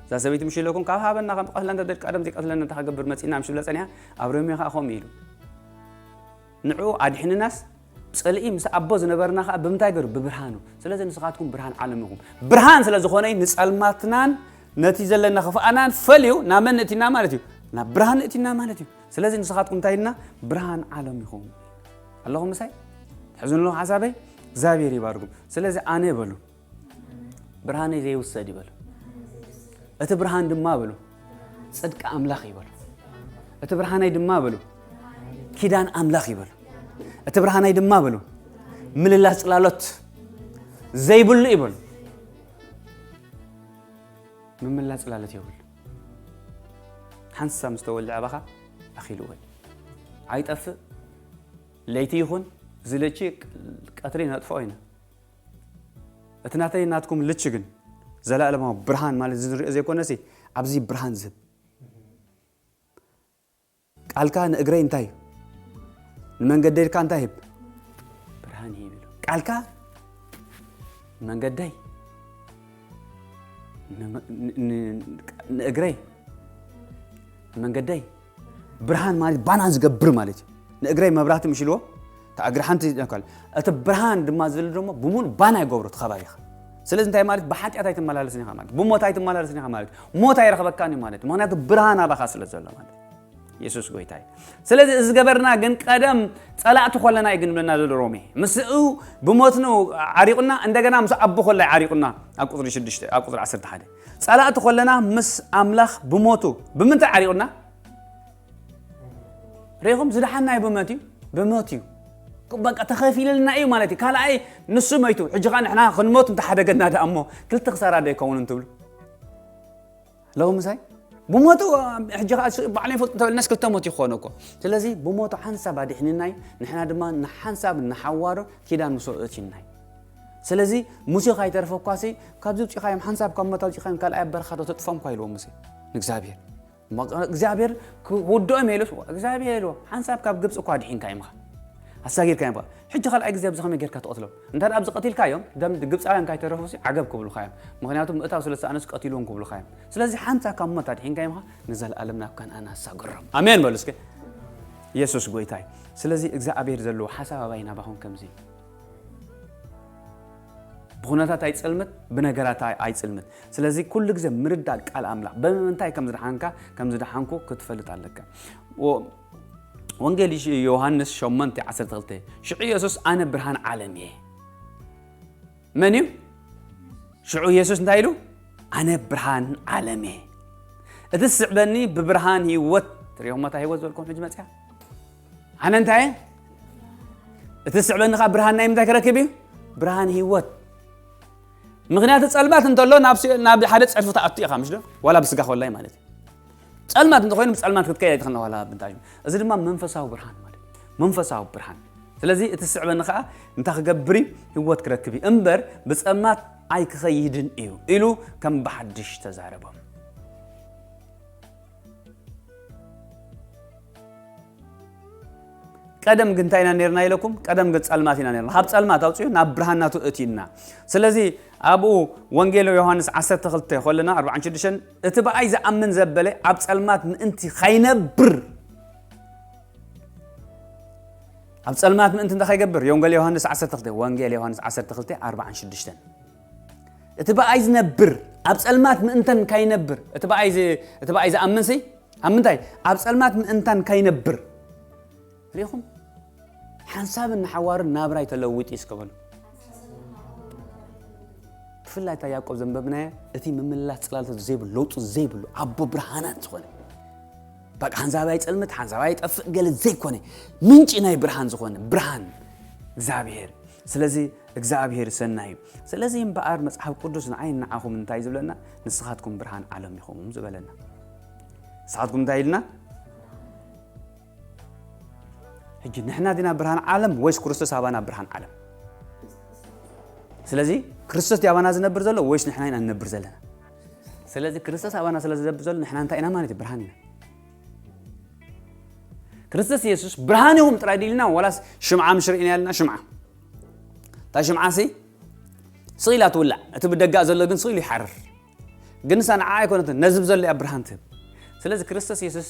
እዛ ሰበይቲ ምሽ ኢለኩም ካብ ሃበና ከም ቀትለን ተደል ቀደም ዘይቀትለን እንተ ክገብር መጺና ምሽ ብለ ጸኒሓ ኣብ ሮሜ ከኣ ከምኡ ኢሉ ንዑ ኣድሕንናስ ጽልኢ ምስ ኣቦ ዝነበርና ከኣ ብምንታይ ገሩ? ብብርሃኑ። ስለዚ ንስኻትኩም ብርሃን ዓለም ኢኹም። ብርሃን ስለ ዝኾነ ንጸልማትናን ነቲ ዘለና ክፍኣናን ፈልዩ ናብ መን እቲና ማለት እዩ? ናብ ብርሃን እቲና ማለት እዩ። ስለዚ ንስኻትኩም እንታይ ኢልና? ብርሃን ዓለም ኢኹም። ኣለኹም ምሳይ? ትሕዝኑ ኣለኹም ሓሳበይ? እግዚኣብሔር ይባርኩም። ስለዚ ኣነ በሉ ብርሃነይ ዘይውሰድ ይበሉ። እቲ ብርሃን ድማ በሉ ጽድቂ ኣምላኽ ይበሉ። እቲ ብርሃነይ ድማ በሉ ኪዳን ኣምላኽ ይበሉ። እቲ ብርሃነይ ድማ በሉ ምልላስ ጽላሎት ዘይብሉ ይበሉ። ምምላስ ጽላሎት የብሉ። ሓንሳብ ምስ ተወልዐ ኣባኻ ኣኺሉ ወይ ኣይጠፍእ። ለይቲ ይኹን ዝልቺ ቀትሪ ነጥፍኦ ኢና። እቲ ናተይ ናትኩም ልቺ ግን ዘለኣለማዊ ብርሃን ማለት እዚ ንሪኦ ዘይኮነሲ ኣብዚ ብርሃን ዝህብ ቃልካ ንእግረይ እንታይ እዩ? ንመንገደይካ እንታይ ይህብ? ብርሃን ይህብ ኢሉ። ቃልካ ንመንገደይ ንመ- ን- ን- ንእግረይ ንመንገደይ ብርሃን ማለት ባና ዝገብር ማለት እዩ። ንእግረይ መብራህቲ ምሽ ኢልዎ እታ እግሪ ሓንቲ ነኳል እቲ ብርሃን ድማ ዝብል ድማ ብሙሉ ባና ይገብሮ እቲ ከባቢኻ። ስለዚ እንታይ ማለት ብሓጢኣት ኣይትመላለስን ኢኻ ማለት ብሞት ኣይትመላለስን ኢኻ ማለት ሞት ኣይረኽበካን እዩ ማለት ምክንያቱ ብርሃን ኣባኻ ስለ ዘሎ ማለት የሱስ ጎይታ እዩ። ስለዚ እዚ ዝገበርና ግን ቀደም ጸላእቲ ኮለና እዩ ግን ብለና ዘሎ ሮሜ ምስኡ ብሞትኑ ዓሪቁና እንደገና ምስ ኣቦ ኮላይ ዓሪቁና ኣብ ቁፅሪ ሽዱሽተ ኣብ ቁፅሪ ዓሰርተ ሓደ ጸላእቲ ኮለና ምስ ኣምላኽ ብሞቱ ብምንታይ ዓሪቁና ሪኢኹም ዝደሓናይ ብመት እዩ ብሞት እዩ በቃ ተኸፊልልና እዩ ማለት እዩ ካልኣይ ንሱ መይቱ ሕጂ ኸ ንሕና ክንሞት እንተሓደገና ደኣ እሞ ክልተ ክሳራ ዶ ይከውን እንትብሉ ኣለኹም ምሳይ ብሞቱ ሕጂ ኸዓ ባዕሎም ይፈልጡ እንተበልናስ ክልተ ሞት ይኾነ እኮ ስለዚ ብሞቱ ሓንሳብ ኣድሒንናይ ንሕና ድማ ንሓንሳብ ንሓዋሩ ኪዳን ምስ ኣእትዩናይ ስለዚ ሙሴ ካይተርፈ እኳሲ ካብዚ ውፂኻዮም ሓንሳብ ካብ ሞት ኣውፂኻዮም ካልኣይ ኣብ በረኻ ዶ ተጥፎም እኳ ኢልዎ ሙሴ ንእግዚኣብሔር እግዚኣብሔር ክውድኦም ኢሉስ እግዚኣብሔር ኢልዎ ሓንሳብ ካብ ግብፂ እኳ ኣድሒንካ ኢምኻ ኣሳጊርካ ኢምኻ ሕጂ ካልኣይ ግዜ ኣብዚ ከመይ ጌርካ ትቐትሎም እንተ ኣብዚ ቀቲልካዮም ደም ግብፃውያን ካይተረፉ ዓገብ ክብሉኻ እዮም ምክንያቱ ምእታው ስለ ዝሰኣነስ ቀቲልዎም ክብሉኻ እዮም ስለዚ ሓንሳብ ካብ ሞት ኣድሒንካ ኢምኻ ንዘለኣለም ናብ ከነኣን ኣሳግሮም ኣሜን በሉ እስኪ የሱስ ጎይታይ ስለዚ እግዚኣብሔር ዘለዎ ሓሳብ ኣባይ ናባኹም ከምዚ ብኹነታት ኣይጽልምት ብነገራት ኣይጽልምት ስለዚ ኩሉ ግዜ ምርዳእ ቃል ኣምላኽ ብምንታይ ከም ዝደሓንካ ከም ዝደሓንኩ ክትፈልጥ ኣለካ ወንጌል ዮሃንስ ሸሞንተ ዓሰርተ ክልተ ሽዑ የሱስ ኣነ ብርሃን ዓለም እየ መን እዩ ሽዑ የሱስ እንታይ ኢሉ ኣነ ብርሃን ዓለም እየ እቲ ዝስዕበኒ ብብርሃን ህይወት ሪኹም መታ ህይወት ዝበልኩም ሕጂ መፅያ ኣነ እንታይ እቲ ዝስዕበኒ ከዓ ብርሃን ናይ ምንታይ ክረክብ እዩ ብርሃን ህይወት ምክንያቱ ፀልማት እንተሎ ናብ ሓደ ፀድፊ ተኣቱ ኢኻ ምሽ ዶ ዋላ ብስጋ ኮላይ ማለት እዩ ፀልማት እንተኮይኑ ብፀልማት ክትከይድ ኣይትኽእልና ዋላ ብንታሽ እዚ ድማ መንፈሳዊ ብርሃን ማለት መንፈሳዊ ብርሃን ስለዚ እቲ ዝስዕበኒ ከዓ እንታይ ክገብር እዩ ህይወት ክረክብ እዩ እምበር ብፀልማት ኣይክኸይድን እዩ ኢሉ ከም ብሓድሽ ተዛረቦም ቀደም ግን እንታይ ኢና ነርና ኢለኩም ቀደም ግን ጸልማት ኢና ነርና ካብ ጸልማት ኣውፅኡ ናብ ብርሃን ናቱ እትዩና ስለዚ ኣብኡ ወንጌል ዮሃንስ ዓሰርተ ክልተ ኮለና ኣርባዓን ሽዱሽተን እቲ ብኣይ ዝኣምን ዘበለ ኣብ ጸልማት ምእንቲ ከይነብር ኣብ ጸልማት ምእንቲ እንታይ ከይገብር የወንጌል ዮሃንስ ዓሰርተ ክልተ ወንጌል ዮሃንስ ዓሰርተ ክልተ ኣርባዓን ሽዱሽተን እቲ ብኣይ ዝነብር ኣብ ጸልማት ምእንተን ከይነብር እቲ ብኣይ ዝ- እቲ ብኣይ ዝኣምን ሲ ኣብ ምንታይ ኣብ ጸልማት ምእንታን ከይነብር ሪኹም ሓንሳብን ንሓዋርን ናብራይ ተለዊጡ እዩ እስከ በሉ ብፍላይ እታ ያዕቆብ ዘንበብናዮ እቲ ምምላስ ጽላልተቱ ዘይብሉ ለውጡ ዘይብሉ ኣቦ ብርሃናት ዝኾነ በቃ ሓንሳብ ኣይጸልምት ሓንሳብ ኣይጠፍእ ገለ ዘይኮነ ምንጪ ናይ ብርሃን ዝኾነ ብርሃን እግዚኣብሔር ስለዚ እግዚኣብሔር ሰናይ እዩ። ስለዚ እምበኣር መጽሓፍ ቅዱስ ንዓይ ንዓኹም እንታይ ዝብለና? ንስኻትኩም ብርሃን ዓለም ኢኹም ዝበለና። ንስኻትኩም እንታይ ኢልና? ሕጂ ንሕና ዲና ብርሃን ዓለም ወይስ ክርስቶስ ኣባና ብርሃን ዓለም? ስለዚ ክርስቶስ ዲያባና ዝነብር ዘሎ ወይስ ንሕና ኢና ንነብር ዘለና? ስለዚ ክርስቶስ ኣባና ስለ ዝነብር ዘሎ ንሕና እንታይ ኢና ማለት እዩ? ብርሃን ኢና። ክርስቶስ የሱስ ብርሃን ኢኹም ጥራይ ድልና ዋላስ ሽምዓ ምሽ ርኢና ያልና ሽምዓ እታ ሽምዓ ሲ ስኢላ ትውላዕ፣ እቲ ብደጋእ ዘሎ ግን ስኢሉ ይሓርር። ግን ንሳ ንዓ ኣይኮነትን፣ ነዚ ብዘሎ እያ ብርሃን ትህብ። ስለዚ ክርስቶስ የሱስ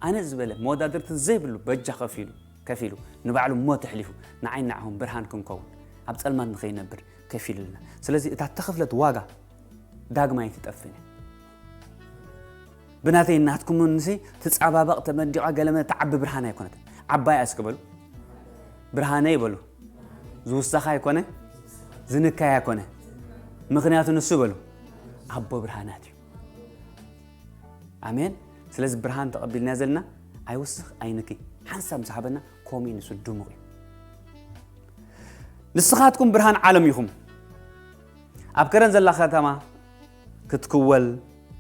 ኣነ ዝበለ መወዳድርቲ ዘይብሉ በጃ ከፊሉ ከፊሉ ንባዕሉ ሞት ኣሕሊፉ ንዓይ ንዓኹም ብርሃን ክንከውን ኣብ ጸልማት ንኸይነብር ከፊሉልና። ስለዚ እታ ተኸፍለት ዋጋ ዳግማይ ትጠፍን እያ። ብናተይ ናትኩም ንሲ ትጻባበቕ ተመዲቓ ገለመ ትዓቢ ብርሃን ኣይኮነትን። ዓባይ እስኪ በሉ ብርሃነይ በሉ። ዝውሰኻ ኣይኮነ ዝንካይ ኣይኮነ። ምኽንያቱ ንሱ በሉ ኣቦ ብርሃናት እዩ። ኣሜን። ስለዚ ብርሃን ተቐቢልና ዘለና ኣይውስኽ ኣይንኪ ሓንሳብ ምስ ሃበና ከምኡ እዩ ንሱ ድሙቕ እዩ። ንስኻትኩም ብርሃን ዓለም ኢኹም። ኣብ ከረን ዘላ ከተማ ክትክወል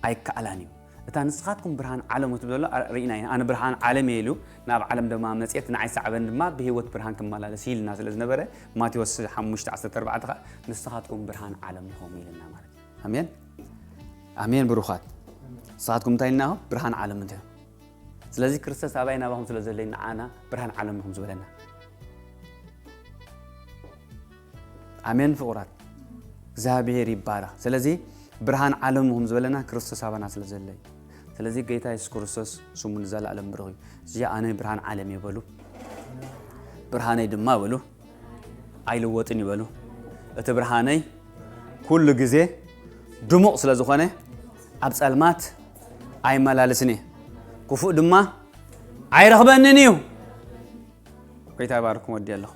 ኣይከኣላን እዩ። እታ ንስኻትኩም ብርሃን ዓለም ክትብሎ ርኢና ኢና። ኣነ ብርሃን ዓለም እየ ኢሉ ናብ ዓለም ድማ መፅኤት ንዓይ ሰዓበን ድማ ብህይወት ብርሃን ክመላለስ ኢልና ስለ ዝነበረ ማቴዎስ ሓሙሽተ ዓሰርተ ኣርባዕተ ከዓ ንስኻትኩም ብርሃን ዓለም ኢኹም ኢልና ማለት እዩ። ኣሜን ኣሜን። ብሩኻት ንስኻትኩም እንታይ ኢልና? ብርሃን ዓለም እንተ ስለዚ ክርስቶስ ኣባይ ናባኹም ስለ ዘለይ ንዓና ብርሃን ዓለም ኢኹም ዝበለና። ኣሜን ፍቑራት እግዚኣብሔር ይባረኽ። ስለዚ ብርሃን ዓለም ኢኹም ዝበለና ክርስቶስ ኣባና ስለ ዘለይ። ስለዚ ጌታ የሱስ ክርስቶስ ስሙ ንዘለኣለም ብሩኽ እዩ። እዚ ኣነ ብርሃን ዓለም እየ በሉ። ብርሃነይ ድማ በሉ ኣይልወጥን እዩ በሉ። እቲ ብርሃነይ ኩሉ ግዜ ድሙቕ ስለ ዝኾነ ኣብ ጸልማት ኣይመላልስን እየ። ክፉእ ድማ ኣይረኽበንን እዩ። ጎይታ ይባርኩም ወዲ ኣለኹ።